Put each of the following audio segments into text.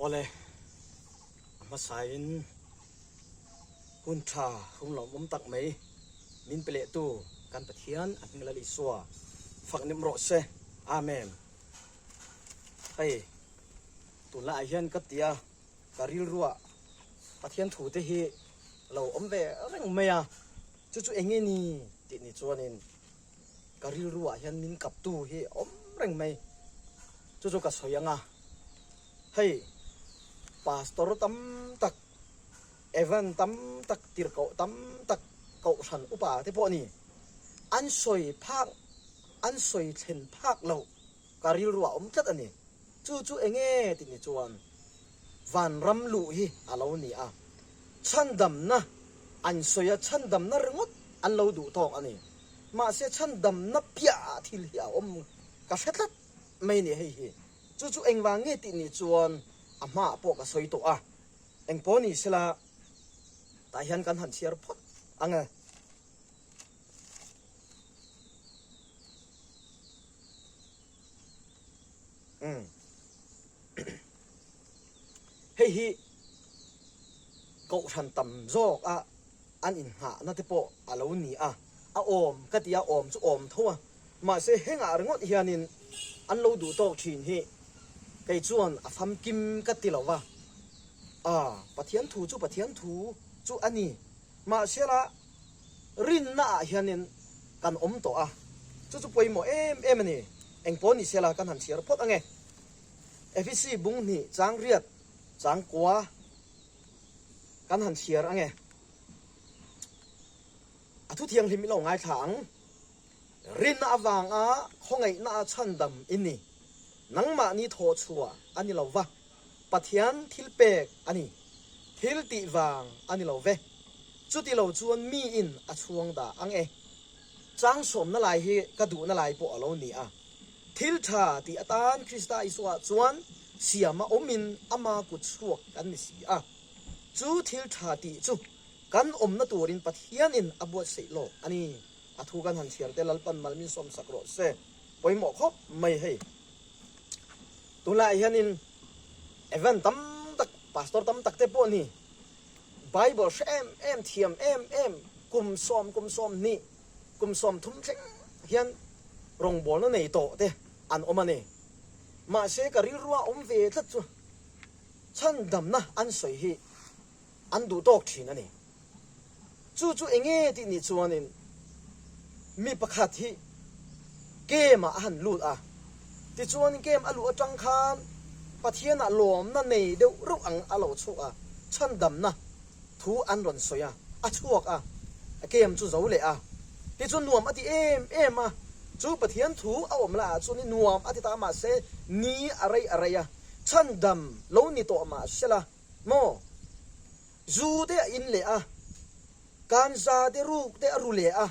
Awle, a hmasain hun tha hun lawmawm tak mai min pe lehtu kan Pathian a hming Lal Isua fak nim rawh se. Amen. Hei, tunlaiah hian ka tia ka rilruah Pathian thu te hi lo awm ve reng mai a, chu chu eng nge ni tih ni chuanin ka rilruah hian min kaptu hi a awm reng mai. Chu chu ka sawi ang a, hei pastor tam tak, evan tam tak, tirhkoh tam tak, kohhran upa te pawh ni an sawi phak, an sawi thlen phak loh ka rilruah a awm tlat a ni. Chu chu eng nge tih ni chuan vanram luh hi a lo ni a, chhandamna an sawi a, chhandamna ringawt an lo duh tawk a ni. Mahse chhandamna piahah thil hi a awm ka hre tlat mai ni hei hi. Chu chu engvang nge tih ni chuan a hmaah pawh ka sawi tawh a, engpawh ni sela tah hian kan han chhiar phawt ang e. Umm. Hei hi Kohhran tam zawk a an inngahna te pawh a lo ni a, a awm ka ti a, awm chu awm tho a, mahse hengah ringawt hianin an lo duh tawk thin hi kei chuan a famkim ka ti lo va, a Pathian thu chu Pathian thu chu a ni, mahse la Rinna ah hianin kan awm tawh a, chu chu pawimawh em em a ni. Engpawh ni sela kan han chhiar phawt ange. Efesi bung hnih chang riat chang kua kan han chhiar ange. A thu thianghlim i lo ngaithla ang. Rinna avanga khawngaihna a chhandam i ni. Nangmahni thawhchhuah a ni lo va. Pathian thil pek a ni. Thil tih vang a ni lo ve. Chuti lo chuan miin a chhuang dah ang e. Chang sawmna lai hi ka duhna lai pawh a lo ni a. Thil tha tih atan Krista Isua chuan siama awmin ama kut chhuak kan ni si a. Chu thil tha tih chu kan awmna turin Pathianin a buatsaih lawk a ni. A thu kan han chhiar te Lalpan mal min sawmsak rawh se. Pawimawh khawp mai hei. Tunlaiah hianin event tam tak, pastor tam tak te pawh ni Bible hre em em, thiam em em, kum sawm, kum 20, kum 30 thleng hian rawngbawlna nei tawh te an awm a ni. Mahse ka rilrua awm ve tlat chu chhandamna an sawi hi an duh tawk thin a ni. Chu chu eng nge tih nih chuanin mi pakhat hi game ah a han lut a, tichuan game a luh atang khan Pathianah lawmna nei deuh reuh ang a lo chhuak a, chhandamna thu an rawn sawi a, a chhuak a, game chu zo leh a, tichuan nuam a ti em em a, chu Pathian thu a awm lah ah chuan nuam a ti ta mahse ni a rei a rei a, chhandam lo ni tawh mahsela maw? Zu te a in leh a, kanza te ruk te a ru leh a,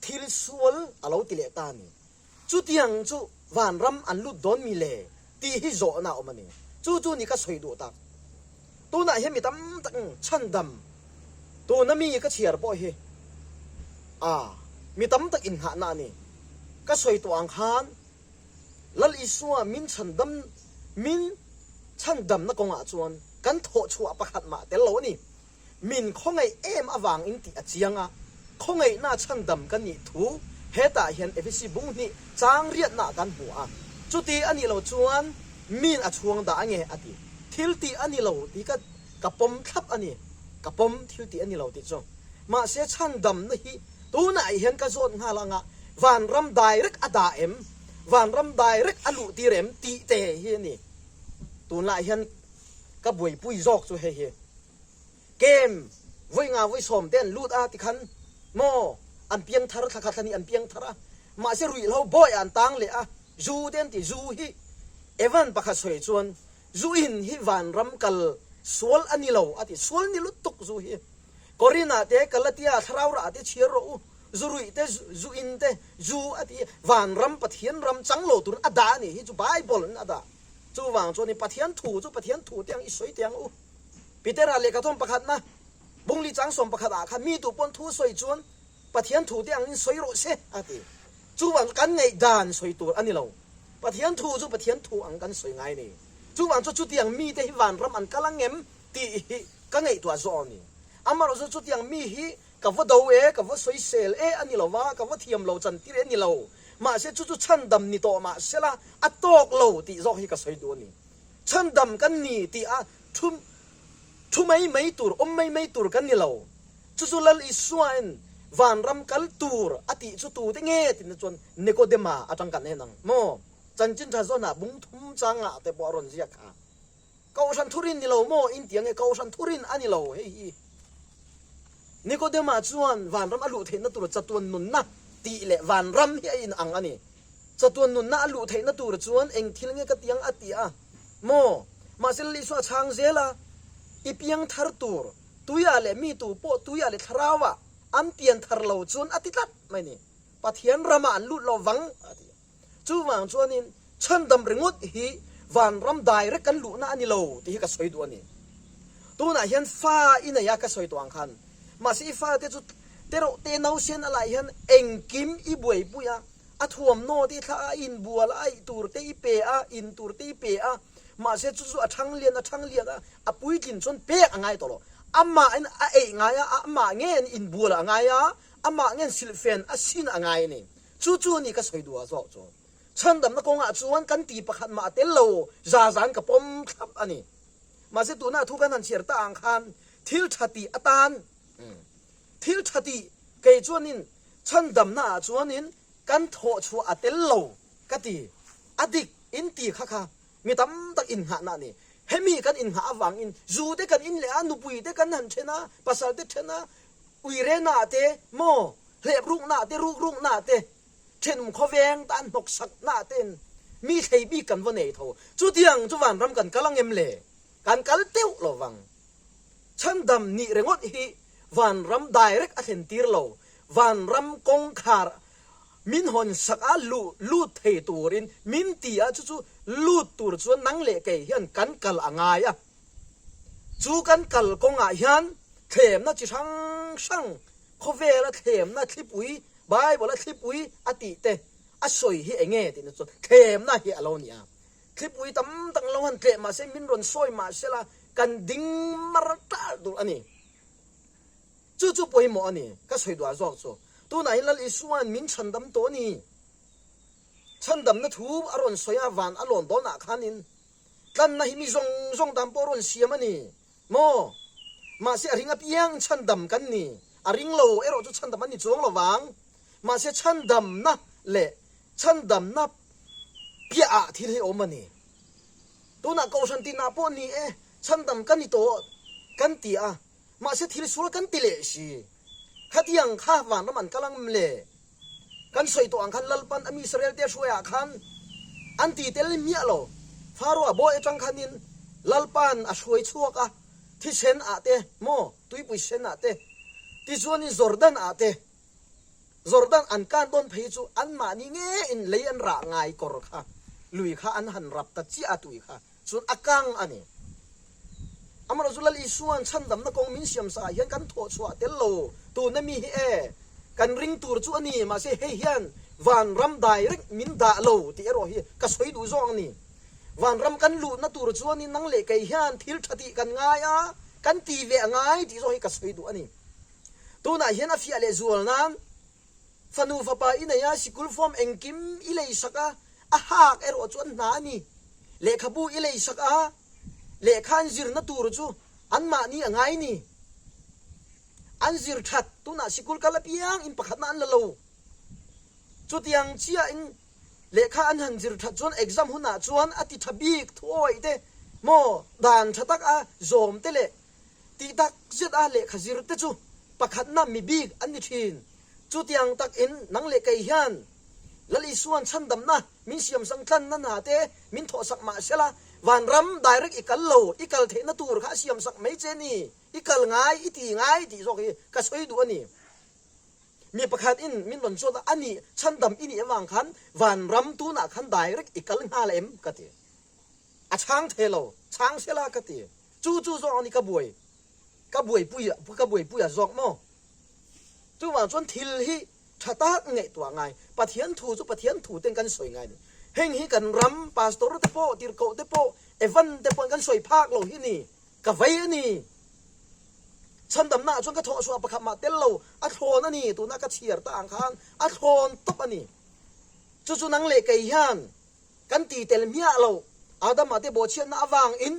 thil sual a lo ti leh ta a ni. Chutiang chu vanram an lut dawn mi le tih hi zawhna a awm a ni. Chu chu ni ka sawi duh tak. Tunah hian mi tam tak chhandam tuna mi ka chhiar pawh hi a mi tam tak inngahna a ni. Ka sawi tawh ang khan Lal Isua min chhandam min chhandamna kawngah chuan kan thawhchhuah pakhat mah tel lo a ni. Min khawngaih em avangin tih a chiang a, khawngaihna chhandam kan nih thu hetah hian Efesi bung hnih chang riatnaah kan hmu a. Chuti a nih loh chuan min a chhuang dah ange a ti. Thil tih a ni lo tih ka ka pawm thlap a ni. Ka pawm thil tih a ni lo tih chu. Mahse chhandamna hi Tunah hian ka zawt nghal anga vanram direct a dah em, vanram direct a luh tir em tih te hi a ni. Tunlaiah hian ka buaipui zawk chu hei hi. Kem vawi nga vawi sawm te an lut a tikhan maw an piang thar thla khat thla hnih an piang thar a, mahse ruihhlo bawi ah an tang leh a, zu te an ti, zu hi Evan pakhat sawi chuan zu in hi vanram kal sual a ni lo a ti, sual ni lutuk zu hi. Korinah te, Galatia thlarau rah te chhiar rawh u, zu ruih te, zu in te, zu a ti, vanram Pathian ram chang lo turin a dah a nih hi chu Bible in a dah. Chuvang chuanin Pathian thu chu Pathian thu te ang i sawi teh ang u. Petera lehkhathawm pakhatna bungli chang 11 ah khan mi tu pawn thu sawi chuan Pathian thu te angin sawi rawh se a ti. Chuvang chu kan ngaihdan sawi tur a ni lo. Pathian thu chu Pathian thu ang kan sawi ngai a ni. Chuvang chu chutiang mite hi vanram an kal ang em tih hi ka ngaihtuah zawh a ni. Amaherawhchu chutiang mi hi ka va do e, ka va sawisel e a ni lo va, ka va thiam lo chantir e a ni lo. Mahse chu chu chhandam ni tawh mahsela a tawk lo tih zawk hi ka sawi duh a ni. Chhandam kan ni tih a thu thu mai mai tur, awm mai mai tur kan ni lo. Chu chu Lal Isuain vanram kal tur a tih chu tute nge tihna chuan Nikodema atang kan en ang maw? Chanchin tha zawnah bung thum changah te pawh a rawn ziak kha. Kohhran thurin ni lo maw in ti ange Kohhran thurin a ni lo hei hi. Nikodema chuan vanram a luh theihna tur chatuan nunna tih leh vanram hi a in ang a ni. Chatuan nunna a luh theihna tur chuan eng thil nge ka ti ang a ti a maw? Mahse Lal Isua a chhang zel a, I piang thar tur tuiah leh mi tu pawh tuiah leh thlarauah an pian thar lo chuan a ti tlat mai ni. Pathian ramah an lut lo vang a ti. Chuvang chuanin chhandam ringawt hi vanram direct kan luhna a ni lo tih hi ka sawi duh a ni. Tunah hian fa i nei a ka sawi tawh ang khan mahse i fate chu te rawh te nausen a lai hian engkim i buaipui a, a thuamhnaw te i thlah a, a inbual a, a ih tur te i pe a, in tur te i pe a, mahse chu chu a thang lian a thang lian a, a puitlin chuan pek a ngai tawh lo. Amahin a eih ngai a, amah ngen inbual a ngai a, amah ngen silhfen a sin a ngai a ni. Chu chu a ni ka sawi duh a zawk chu. Chhandamna kawngah chuan kan ti pakhat mah a tel lo, za zan ka pawm thlap a ni. Mahse tuna thu kan han chhiar ta ang khan thil tha tih atan, thil tha tih kei chuanin chhandamna ah chuanin kan thawh chhuah a tel lo ka ti. A dik in ti kha kha mi tam tak innghahna a ni. Hemi kan innghah avangin zu te kan in leh a, nupui te kan han then a, pasal te then a, uirena ah te maw Hlep rukna te, ruk rukna te, thenawm khawveng tan hnawk sakna ten mi thlei bik kan va nei tho. Chutiang chu vanram kan kal ang em le? Kan kal teuh lo vang. Chhandam nih ringawt hi vanram direct a thlen tir lo. Vanram kawngkhar min hawn sak a luh lut thei turin min ti a, chu chu lut tur chuan nang leh kei hian kan kal a ngai a. Chu kan kal kawngah hian thlemna chi hrang hrang Khawvela thlemna thlipui, Bible-a thlipui a tih te a sawi hi eng nge tihna chuan thlemna hi a lo ni a. Thlipui tam tak lo han tleh mahse min rawn sawi mahsela kan ding mar tal tur a ni. Chu chu pawimawh a ni, ka sawi duah zawk chu. Tunah hian Lal Isua'n min chhandam tawh a ni. Chhandamna thu a rawn sawi a, van a lawn dawnah khanin tlanna hi mi zawng zawng dan pawh a rawn siam a ni. Maw? Mahse a ring apiang chhandam kan ni. A ring lo erawh chu chhandam an ni chuang lo vang. Mahse chhandamna leh chhandamna piahah thil hi awm a ni. Tunah Kohhran tinah pawh ni e, chhandam ka ni tawh kan ti a, mahse thil sual kan ti leh si. Khatiang kha vanram an kal ang mle. Kan sawi tawh ang khan Lalpan a mi Israelte hruaiah khan an ti tel miah lo. Pharaoh a bawi atang khanin Lalpan a hruai chhuak a, thisen ah te maw, tuipui sen ah te, tichuanin Jordan ah te, Jordan an kan dawn phei chu anmahni ngeiin lei an rah ngai kawr kha, lui kha an han rap ta chiah a tui kha. Chuan a kang a ni. Amaherawhchu Lal Isua'n chhandamna kawng min siam saah hian kan thawh chhuah tel lo tuna mi hi e, kan ring tur chu a ni, mahse hei hian vanram direct min dah lo tih erawh hi ka sawi duh zawk a ni. Vanram kan luhna tur chuanin nang leh kei hian thil tha tih kan ngai a, kan ti ve a ngai tih zawk hi ka sawi duh a ni. Tunah hian a fiah leh zual nan fanu fapa i nei a, sikul form engkim i lei sak a, A hak erawh chu an hna a ni. Lehkhabu i lei sak a, lehkha an zirna tur chu anmahni a ngai ni. An zir that tunah sikul kal apiang in pakhatna an la lo. Chutiang chiahin lehkha an han zir that chuan exam hunah chuan a ti tha bik thuawih te maw dan tha tak a zawm te leh tih tak zet a lehkha zir te chu pakhatna mi bik an ni thin. Chutiang takin nang leh kei hian Lal Isua'n chhandamna min siamsang tlanna hna te min thawhsak mah sela, vanram direct i kal lo, i kal theihna tur kha a siamsak mai che ni, i kal ngai, i ti ngai tih zawk hi ka sawi duh a ni. Mi pakhat in min rawn zawt a, a nih chhandam i nih avang khan vanram tunah khan direct i kal nghal em? ka ti. A chhang thei lo, chhang sela ka ti. Chu chu zawk a ni ka buai, ka buaipui, ka buaipui a zawk maw? Chuvang chuan thil hi tha tak ngaihtuah ngai, Pathian thu chu Pathian thu ten kan sawi ngai a ni. Heng hi kan ram pastor te pawh, tirhkoh te pawh, Evan te pawhin kan sawi phak lo hi ni. Ka vei a ni. Chhandamna ah chuan ka thawhchhuah pakhat mah tel lo, a thlawn a ni. Tuna ka chhiar ta ang khan a thlawn tawp a ni. Chu chu nang leh kei hian kan ti tel hmiah lo. Adama te bawhchhiatna avangin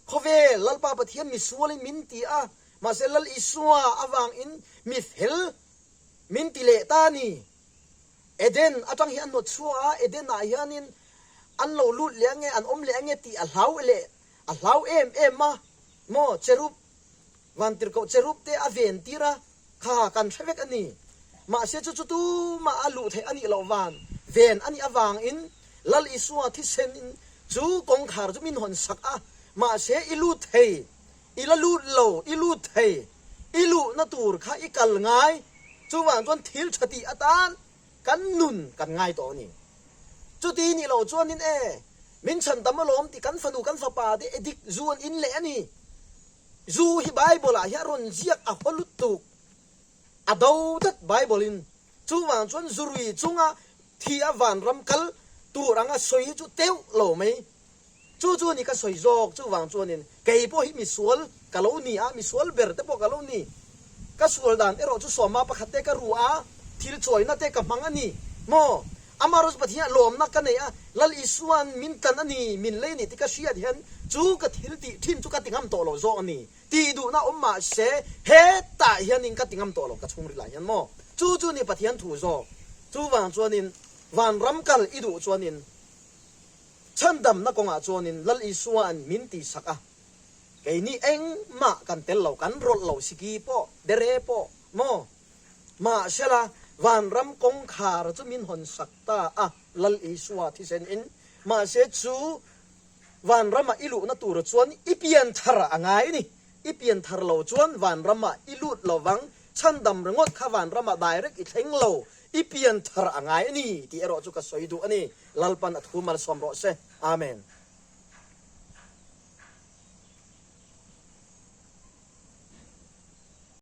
khawvel Lalpa Pathian misualin min ti a, mahse Lal Isua avangin mi fel min ti leh ta a ni. Eden atang hi a hnawt chhuak a, Eden ah hianin an lo lut leh ange, an awm leh ange tih a hlau leh a hlau em em a, maw cherub, vantirhkoh cherub te a ven tir a, kha kan hre vek a ni. Mahse chu chu tumah a luh theih a nih loh van ven a nih avangin Lal Isua thisen in chu kawngkhar chu min hawn sak a, mahse i lut thei, i la lut lo, i lut thei, i luhna tur kha i kal ngai, chuvang chuan thil tha tih atan kan nun kan ngai tawh a ni. Chuti nih loh chuanin e, min chhan tam alawm tih kan fanu kan fapa te edik zu an in leh a ni. Zu hi Bible ah hian rawn ziak a haw lutuk, a do tlat Bible in. Chuvang chuan zurui chunga thi a vanram kal tur anga sawi hi chu teuh lo mai. Chu chu ni ka sawi zawk, chuvang chuanin kei pawh hi misual ka lo ni a, misual ber te pawh ka lo ni. Ka sual dan erawh chu sawma pakhat te ka ru a, thil chawina te ka hmang a ni maw? Amarawh Pathian lawmna ka nei a, Lal Isua'n min tlan a ni, min lei a ni tih ka hriat hian chu ka thil tih thin chu ka ti ngam tawh lo zawk a ni. Tih duhna awm mah se hetah hianin ka ti ngam tawh lo ka chhungril ah hian maw? Chu chu ni Pathian thu zawk. Chuvang chuanin vanram kal i duh chuanin Chhandamna kawngah chuanin Lal Isua'n min tihsak a, keini engmah kan tel lo, kan rawlh lo, siki pawh, dere pawh maw? Mahsela, vanram kawngkhar chu min hawnsak ta a, Lal Isua thisenin. Mahse chu vanramah i luhna tur chuan i pianthar a ngai a ni. I pianthar lo chuan vanramah i lut lo vang, chhandam ringawt kha vanramah direct i thleng lo, i pianthar a ngai a ni tih erawh chu ka sawi duh a ni. Lalpan a thu malsawm rawh se. Amen.